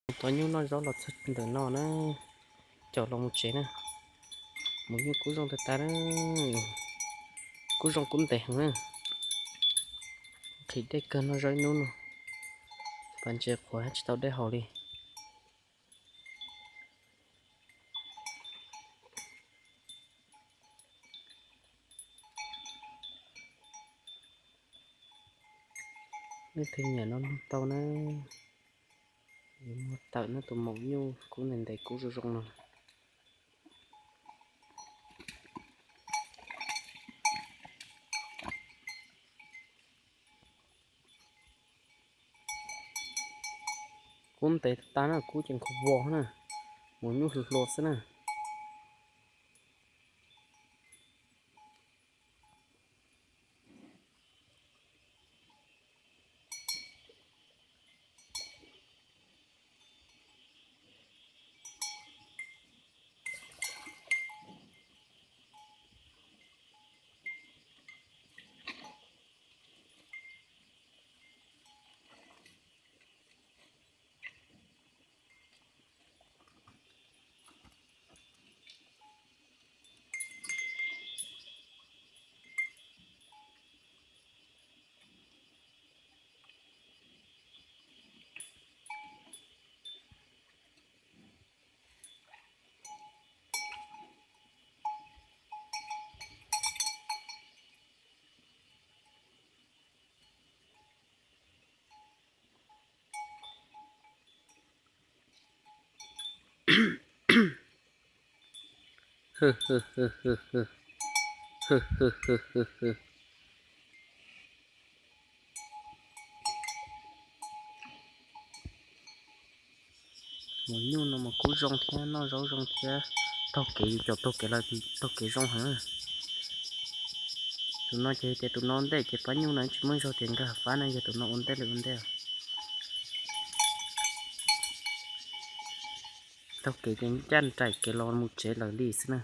Tau nyuj noj zaub los txog ntawm no na, caum los mus tsev na. Mus nyuj kub zoo tag tag na, kub zoo kub ntev heev na. Nqhis dej kawg noj zaub ib hnub no, pas ntses qhuav tsis tau dej haus li. Leej twg nyiam no nug tau na, yuav muag tawm na tus maum nyuj kub ntev ntev kub zoo zoo no. Kub ntev tag na, kub ces nkhaus vos na, maum nyuj hluas hluas xwb na. Maum nyuj no mas kub zoo thiab noj zaub zoo thiab, taug kev yus caum taug kev los taug kev zoo heev. Tus no ces tias tus no ntej ces pab nyuj no tsis muaj zog tias nkag fab na, yog tus no ua ntej li ua ntej. Taug kev ces ncaj nraim kev los mus tsev lawm li xwb na.